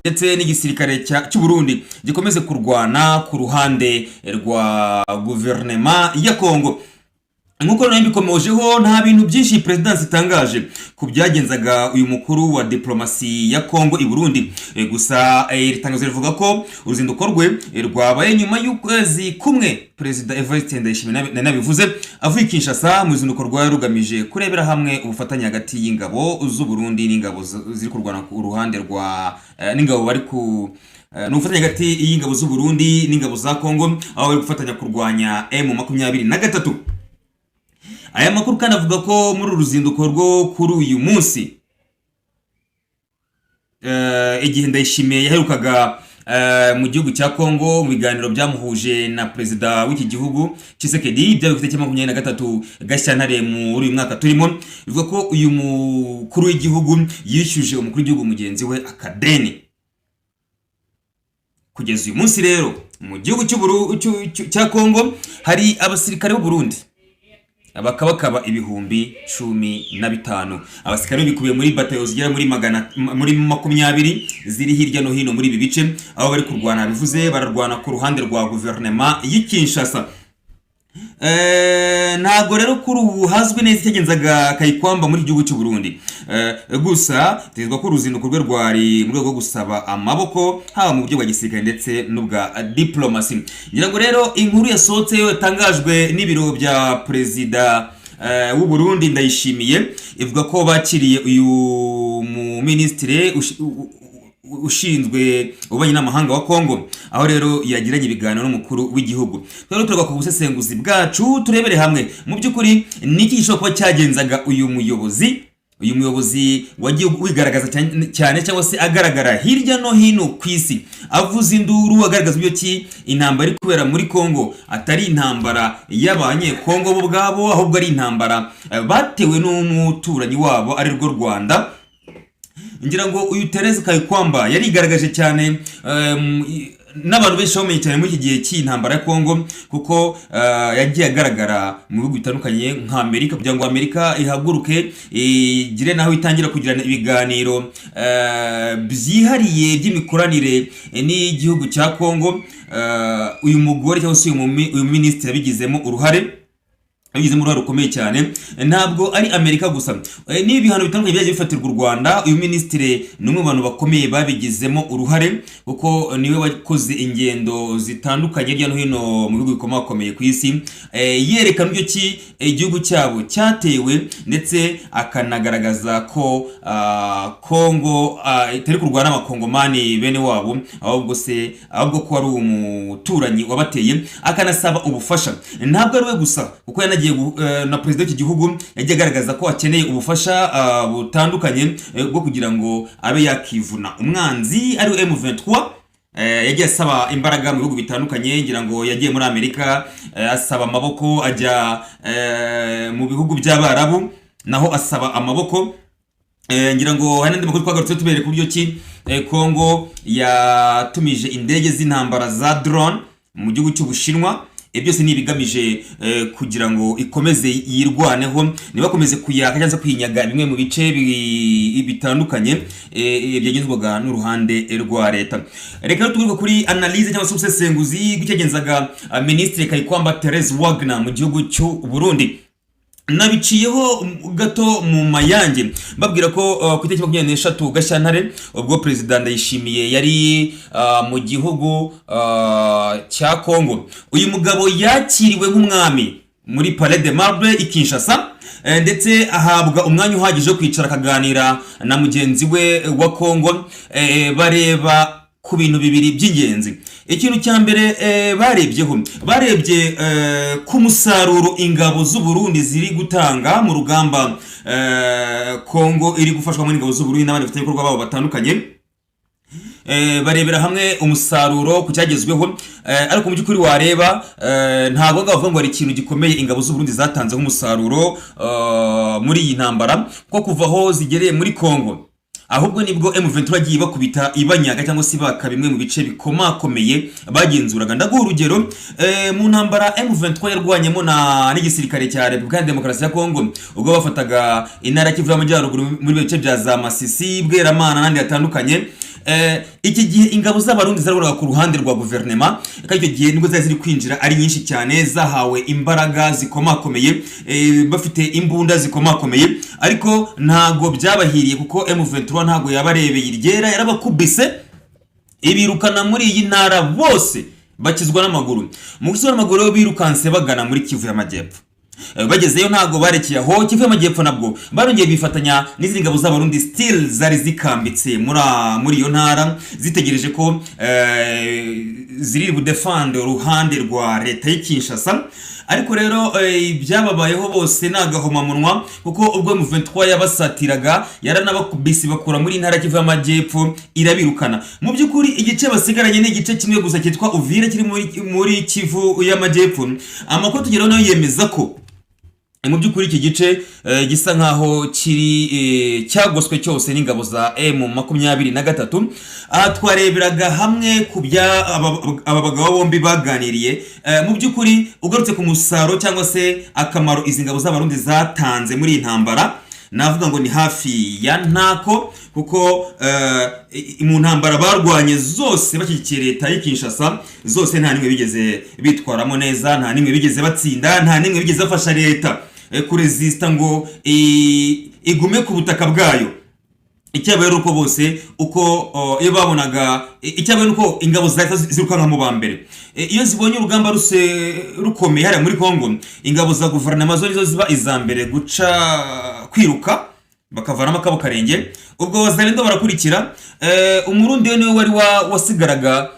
Ndetse n'igisirikare cy'u Burundi gikomeze kurwana ku ruhande rwa guverinema ya Kongo. Nk'uko nari mbikomojeho, nta bintu byinshi perezidansi itangaje ku byagenzaga uyu mukuru wa diplomasi ya Kongo i Burundi. Gusa iri tangazo rivuga ko uruzinduko rwe rwabaye nyuma y'ukwezi kumwe Perezida Evariste Ndayishimiye, nabivuze, avuye i Kinshasa mu ruzinduko rwari rugamije kurebera hamwe ubufatanye hagati y'ingabo z'u Burundi n'ingabo ziri kurwana ku ruhande rwa n'ingabo bari ku ni ubufatanye hagati y'ingabo z'u Burundi n'ingabo za Kongo, aho bari gufatanya kurwanya M23. Aya makuru kandi avuga ko muri uru ruzinduko rwo kuri uyu munsi, igihe Ndayishimiye yaherukaga mu gihugu cya Kongo mu biganiro byamuhuje na perezida w'iki gihugu Tshisekedi, byari ku itariki 23 Gashyantare muri uyu mwaka turimo, bivuga ko uyu mukuru w'igihugu yishyuje umukuru w'igihugu mugenzi we akadeni. Kugeza uyu munsi rero, mu gihugu cya Kongo hari abasirikare b'u Burundi bakabakaba 15,000. Abasirikare bikubiye muri batayo zigera muri magana muri 20 ziri hirya no hino muri ibi bice aho bari kurwana. Bivuze bararwana ku ruhande rwa guverinema y'i Kinshasa. Ntabwo rero kuri ubu hazwi neza icyagenzaga Kayikwamba muri iki gihugu cy'u Burundi. Gusa tezwa ko uruzinduko rwe rwari mu rwego rwo gusaba amaboko, haba mu buryo bwa gisirikare ndetse n'ubwa diplomasi. Ngira ngo rero inkuru yasohotse yo yatangajwe n'ibiro bya perezida w'u Burundi Ndayishimiye ivuga ko bakiriye uyu mu minisitiri ushinzwe ububanyi n'amahanga wa Kongo, aho rero yagiranye ibiganiro n'umukuru w'igihugu. Rero tugaruka ku busesenguzi bwacu, turebere hamwe mu by'ukuri niki gishobora kuba cyagenzaga uyu muyobozi wagiye wigaragaza cyane cyane, cyangwa se agaragara hirya no hino ku isi avuza induru, agaragaza uburyo ki intambara iri kubera muri Kongo atari intambara y'Abanyekongo bo ubwabo, ahubwo ari intambara batewe n'umuturanyi wabo, ari rwo Rwanda. Ngira ngo uyu Therese Kayikwamba yarigaragaje cyane, n'abantu benshi bamenye cyane muri iki gihe cy'intambara ya Kongo, kuko yagiye agaragara mu bihugu bitandukanye nka Amerika, kugira ngo Amerika ihaguruke igire naho itangira kugirana ibiganiro byihariye by'imikoranire n'igihugu cya Kongo. Uyu mugore cyangwa se uyu minisitiri yabigizemo uruhare rukomeye cyane. Ntabwo ari Amerika gusa. N'ibihano bitandukanye byagiye bifatirwa u Rwanda, uyu minisitiri ni umwe mu bantu bakomeye babigizemo uruhare, kuko niwe wakoze ingendo zitandukanye hirya no hino mu bihugu bikomakomeye ku isi, yerekana uburyo ki igihugu cyabo cyatewe, ndetse akanagaragaza ko Kongo itari kurwana n'Abakongomani bene wabo, ahubwo ko ari umuturanyi wabateye, akanasaba ubufasha. Ntabwo ari we gusa, kuko yanagiye na perezida w'iki gihugu yagiye agaragaza ko akeneye ubufasha butandukanye bwo kugira ngo abe yakivuna umwanzi, ari we M23. Yagiye asaba imbaraga mu bihugu bitandukanye. Ngira ngo yagiye muri Amerika asaba amaboko, ajya mu bihugu by'Abarabu naho asaba amaboko. Ngira ngo hari n'andi makuru twagarutse tubereka uburyo ki Kongo yatumije indege z'intambara za drone mu gihugu cy'Ubushinwa. Ibyo byose ni ibigamije kugira ngo ikomeze yirwaneho, ntibakomeze kuyaka cyangwa se kwinyaga bimwe mu bice bitandukanye byagenzwaga n'uruhande rwa leta. Reka rero tugaruke kuri analyse cyangwa se ubusesenguzi bw'icyagenzaga Minisitiri Kayikwamba Therese Wagner mu gihugu cy'u Burundi. Nabiciyeho gato mu mayange babwira ko ku itariki 23 Gashyantare, ubwo Perezida Ndayishimiye yari mu gihugu cya Congo, uyu mugabo yakiriwe nk'umwami muri Palais de Marbre i Kinshasa, ndetse ahabwa umwanya uhagije wo kwicara akaganira na mugenzi we wa Congo. Bareba ku bintu bibiri by'ingenzi. Ikintu cya mbere barebyeho, barebye ku musaruro ingabo z'u Burundi ziri gutanga mu rugamba Kongo iri gufashwamo n'ingabo z'u Burundi n'abandi bafatanyabikorwa babo batandukanye. Barebera hamwe umusaruro ku cyagezweho, ariko mu by'ukuri wareba ntabwo bavuga ngo hari ikintu gikomeye ingabo z'u Burundi zatanze nk'umusaruro muri iyi ntambara, kuko kuva aho zigereye muri Kongo ahubwo nibwo M23 yagiye bakubita, ibanyaga cyangwa se baka bimwe mu bice bikomakomeye bagenzuraga. Ndaguha urugero, mu ntambara M23 yarwanyemo na n'igisirikare cya Repubulika ya Demokarasi ya Kongo, ubwo bafataga intara ya Kivu y'Amajyaruguru muri bice bya za Masisi, Bweramana n'ahandi hatandukanye. Iki gihe ingabo z'Abarundi zarwanaga ku ruhande rwa guverinema, kandi icyo gihe nibwo zari ziri kwinjira ari nyinshi cyane, zahawe imbaraga zikomakomeye, bafite imbunda zikomakomeye, ariko ntago byabahiriye kuko M23 ntago yabarebeye iryera, yarabakubise ibirukana muri iyi ntara, bose bakizwa n'amaguru. Mu gukizwa n'amaguru rero birukanse bagana muri Kivu y'Amajyepfo. Bagezeyo ntago barekeye aho. Kivu y'Amajyepfo nabwo barongeye bifatanya n'izindi ngabo z'Abarundi still zari zikambitse muri iyo ntara, zitegereje ko ziri budefande uruhande rwa leta y'i Kinshasa. Ariko rero ibyababayeho bose ni agahomamunwa, kuko ubwo M23 yabasatiraga yaranabakubise, bakura muri ntara Kivu y'Amajyepfo, irabirukana. Mu by'ukuri igice basigaranye ni igice kimwe gusa cyitwa Uvira kiri muri Kivu y'Amajyepfo. Amakuru tugeraho nayo yemeza ko mu by'ukuri iki gice gisa nkaho kiri cyagoswe cyose n'ingabo za M23. Aha twareberaga hamwe ku bya aba bagabo bombi baganiriye. Mu by'ukuri ugarutse ku musaruro cyangwa se akamaro izi ngabo z'Abarundi zatanze muri iyi ntambara, navuga ngo ni hafi ya ntako, kuko mu ntambara barwanye zose bashyigikiye leta y'i Kinshasa, zose nta n'imwe bigeze bitwaramo neza, nta n'imwe bigeze batsinda, nta n'imwe bigeze bafasha leta kurezisita ngo igume ku butaka bwayo. Icyabaye ari uko bose uko iyo babonaga icyabaye uko ingabo zahita zirukanka mu ba mbere. Iyo zibonye urugamba ruse rukomeye hariya muri Congo, ingabo za guverinoma zo nizo ziba iza mbere guca kwiruka, bakavanamo akabo karenge, ubwo Wazalendo barakurikira. Umurundi we niwe wari wasigaraga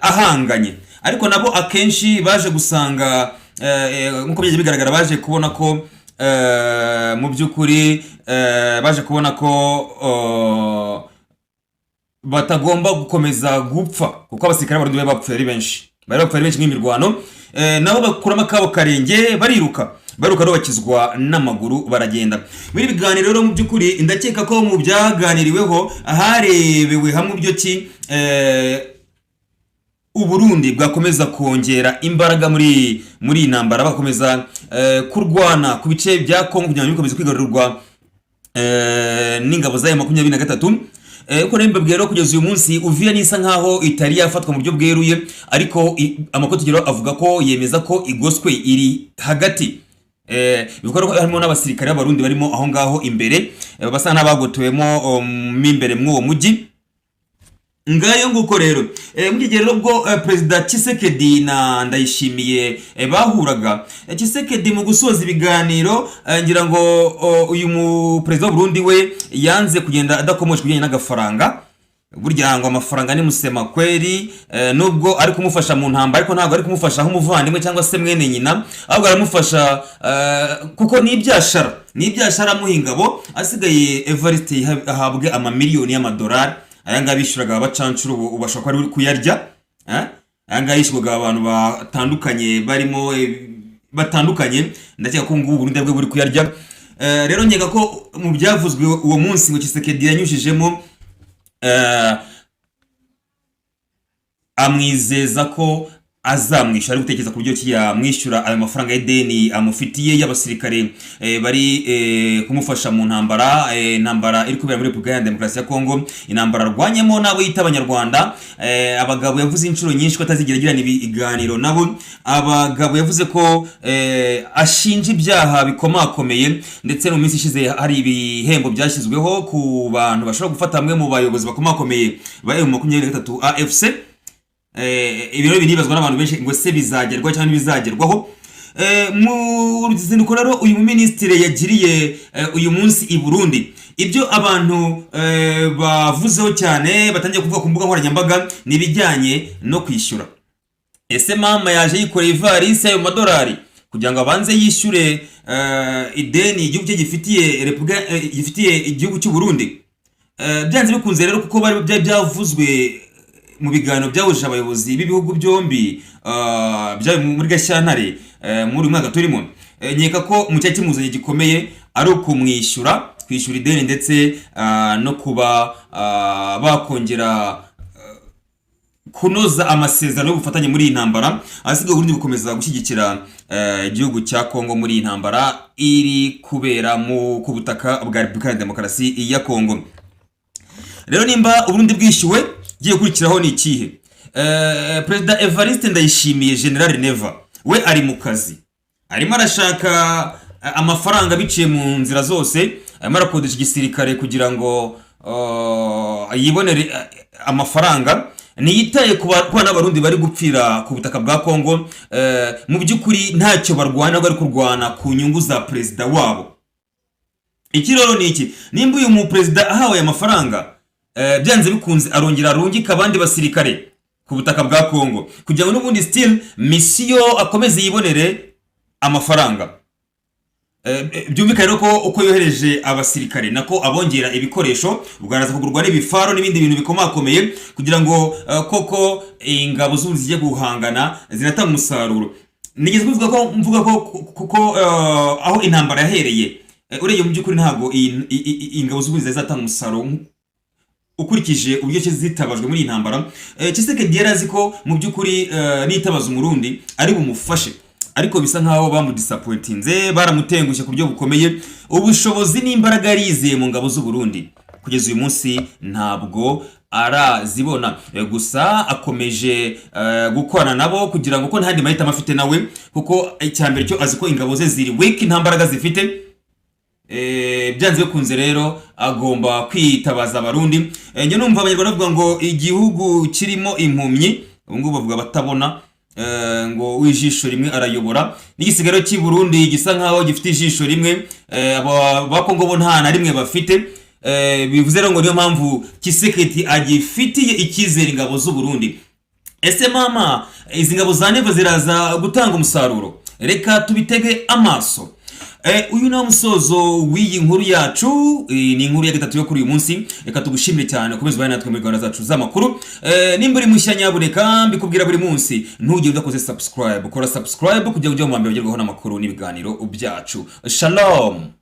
ahanganye, ariko nabo akenshi baje gusanga nk'uko byagiye bigaragara, baje kubona ko mu by'ukuri baje kubona ko batagomba gukomeza gupfa, kuko abasirikare b'Abarundi bari bapfuye ari benshi, bari bapfuye ari benshi nk'imirwano. Nabo bakuramo akabo karenge, bariruka, bariruka rero bakizwa n'amaguru, baragenda. Muri ibi biganiro rero, mu by'ukuri ndakeka ko mu byaganiriweho harebewe hamwe uburyo ki Uburundi bwakomeza kongera imbaraga muri iyi ntambara, bakomeza kurwana ku bice bya Kongo kugira ngo bikomeze kwigarurwa n'ingabo za M23. Uko rero mbabwira rero, kugeza uyu munsi Uvira nisa nkaho itari yafatwa mu buryo bweruye, ariko amakuru tugeraho avuga ko yemeza ko igoswe, iri hagati. Bivuga ko harimo n'abasirikare b'Abarundi barimo aho ngaho imbere, basa n'abagotewemo mo imbere mw'uwo mujyi. Ngayo nguko rero. Muri iki gihe rero ubwo Perezida Tshisekedi na Ndayishimiye bahuraga, Tshisekedi mu gusoza ibiganiro, ngira ngo uyu mu perezida w'u Burundi we yanze kugenda adakomoje ku bijyanye n'agafaranga. Burya ngo amafaranga ni musema kweri. Nubwo ari kumufasha mu ntambara, ariko ntabwo ari kumufasha nk'umuvandimwe cyangwa se mwene nyina, ahubwo aramufasha kuko ni ibyashara, ni ibyashara amuha ingabo, asigaye Evariste ahabwe amamiliyoni y'amadolari. Aya ngaya bishyuraga abacancuro, ubu bashobora kuba ari kuyarya, eh? Aya ngaya yishyurwaga abantu batandukanye barimo batandukanye, ndakeka ko ngubu Burundi bwe buri kuyarya. Rero nkeka ko mu byavuzwe uwo munsi ngo Tshisekedi yanyujijemo amwizeza ko azamwishyura, ari gutekereza ku buryo ki yamwishyura ayo mafaranga y'ideni amufitiye y'abasirikare bari kumufasha mu ntambara, intambara iri kubera muri Repubulika ya Demokarasi ya Kongo, intambara arwanyemo n'abo yita Abanyarwanda. Abagabo yavuze inshuro nyinshi ko atazigera agirana ibiganiro nabo, abagabo yavuze ko ashinja ibyaha bikomakomeye. Ndetse no mu minsi ishize hari ibihembo byashyizweho ku bantu bashobora gufata bamwe mu bayobozi bakomakomeye ba M23 AFC. Ibiro binibazwa n'abantu benshi ngo se bizagerwaho cyangwa ntibizagerwaho. Mu ruzinduko rero uyu minisitiri yagiriye uyu munsi i Burundi, ibyo abantu bavuzeho cyane, batangiye kuvuga ku mbuga nkoranyambaga, ni ibijyanye no kwishyura. Ese mama yaje yikoreye ivarisi ayo madolari kugira ngo abanze yishyure ideni igihugu cye gifitiye Repubulika, gifitiye igihugu cy'u Burundi? Byanze bikunze rero, kuko bari byari byavuzwe mu biganiro byahuje abayobozi b'ibihugu byombi, byabaye muri Gashyantare muri uyu mwaka turimo, nkeka ko mu cyari kimuzanye gikomeye ari ukumwishyura, kwishyura ideni, ndetse no kuba bakongera kunoza amasezerano y'ubufatanye muri iyi ntambara, ahasigaye Uburundi gukomeza gushyigikira igihugu cya Kongo muri iyi ntambara iri kubera ku butaka bwa Repubulika ya Demokarasi ya Kongo. Rero nimba Uburundi bwishyuwe, giye gukurikiraho ni ikihe? Perezida Evariste Ndayishimiye, General Neva, we ari mu kazi, arimo arashaka amafaranga biciye mu nzira zose, arimo arakodesha igisirikare kugira ngo yibonere amafaranga. Ntiyitaye ku bana b'Abarundi bari gupfira ku butaka bwa Kongo. Mu by'ukuri ntacyo barwana, bari kurwana ku nyungu za perezida wabo. Iki rero ni iki? Nimba uyu muperezida ahawe aya mafaranga, byanze bikunze arongera arungika abandi basirikare ku butaka bwa Kongo kugira ngo n'ubundi still mission akomeze yibonere amafaranga. Byumvikane rero ko uko yohereje abasirikare nako abongera ibikoresho, ubwo haraza kugurwa n'ibifaro n'ibindi bintu bikomakomeye kugira ngo koko ingabo z'ubu zijye guhangana zinatanga umusaruro. Nigeze kuvuga ko mvuga ko kuko aho intambara yahereye, urebye mu by'ukuri ntabwo ingabo z'ubu zizatanga umusaruro ukurikije uburyo ki zitabajwe muri iyi ntambara. Tshisekedi yari azi ko mu by'ukuri nitabaza Umurundi ari bumufashe, ariko bisa nkaho bamudisappointinze, baramutengushye ku buryo bukomeye. Ubushobozi n'imbaraga yari yizeye mu ngabo z'u Burundi kugeza uyu munsi ntabwo arazibona. Gusa akomeje gukorana nabo kugira ngo, ko nta yandi mahitamo afite nawe, kuko icya mbere cyo azi ko ingabo ze ziri weak, nta mbaraga zifite. Byanze bikunze rero agomba kwitabaza Abarundi. Njye numva Abanyarwanda bavuga ngo igihugu kirimo impumyi, ubu ngubu bavuga batabona, ngo w'ijisho rimwe arayobora. N'igisigaro cy'i Burundi gisa nkaho gifite ijisho rimwe, aba ba Kongo bo nta na rimwe bafite. Bivuze rero ngo niyo mpamvu Tshisekedi agifitiye icyizere ingabo z'u Burundi. Ese mama, izi ngabo za Neva ziraza gutanga umusaruro? Reka tubitege amaso. Uyu ni wo musozo w'iyi nkuru yacu. Ni inkuru ya gatatu yo kuri uyu munsi. Reka tugushimire cyane, ukomeze ubane natwe muri gahunda zacu z'amakuru. Nimba uri mushya, nyabuneka mbikubwira buri munsi, ntugire udakoze subscribe. Kora subscribe kugira ngo ujye mu mbere ugerwaho n'amakuru n'ibiganiro byacu. Shalom.